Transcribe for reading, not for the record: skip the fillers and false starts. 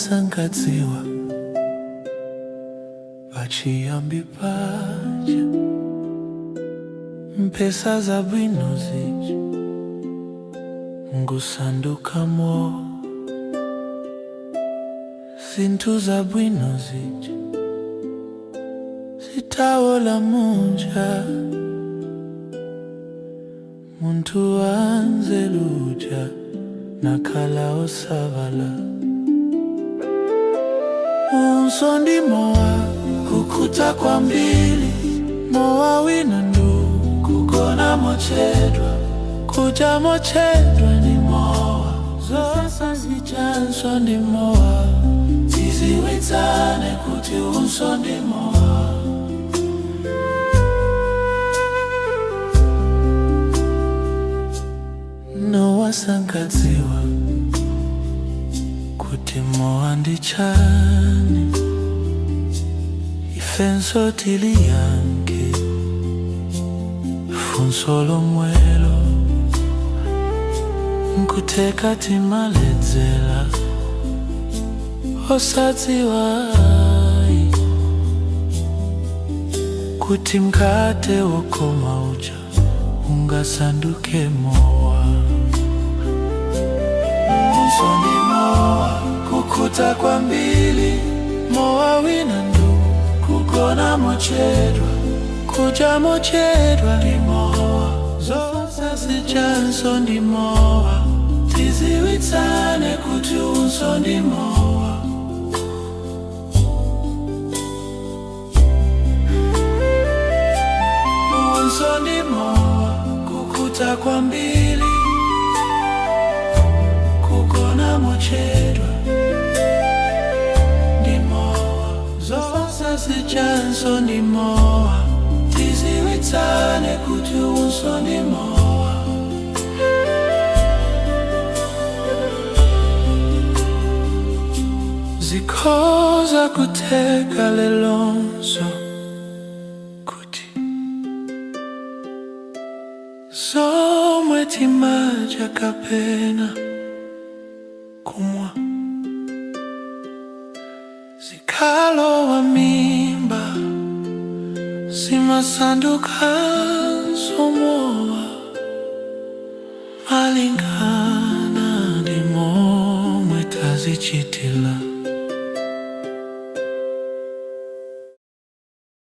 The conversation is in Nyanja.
Sankadziwa pachiyambi paja mpesa zabwino zija nkusanduka mowa, zinthu zabwino zija zitawola muja, munthu wanzeru uja nakhala osavala. Uwunso ndi mowa, kukhuta kwambiri mowa wina ndu kugona mochedwa, kudya mochedwa ndi mowa, zonse zijanso ndi mowa. Tidziwitsane kuti uwunso ndi mowa. Nowa sankadziwa kuti mowa ndi chani, ifenso tiliyankhe funso lomwelo. Nkutheka timaledzera osadziwa ayi kuti mkate wokoma uja ungasanduke mowa. Uwunso ndi mowa, kukhuta kwambiri mowa wina ndu kugona mochedwa, kudya mochedwa ndi mowa, zonse zijanso ndi mowa. Tidziwitsane kuti uwunso ndi mowa. Uwunso ndi mowa, kukhuta kwambiri, kugona mochedwa ndi mowa, zonse zijanso ndi mowa. Tidziwitsane kuti uwunso ndi mowa. Zikhoza kutheka lelonso kuti zomwe timadya kapena kumwa zikalowa m'mimba zimasandukanso mowa malingana ndi momwe tazichitila.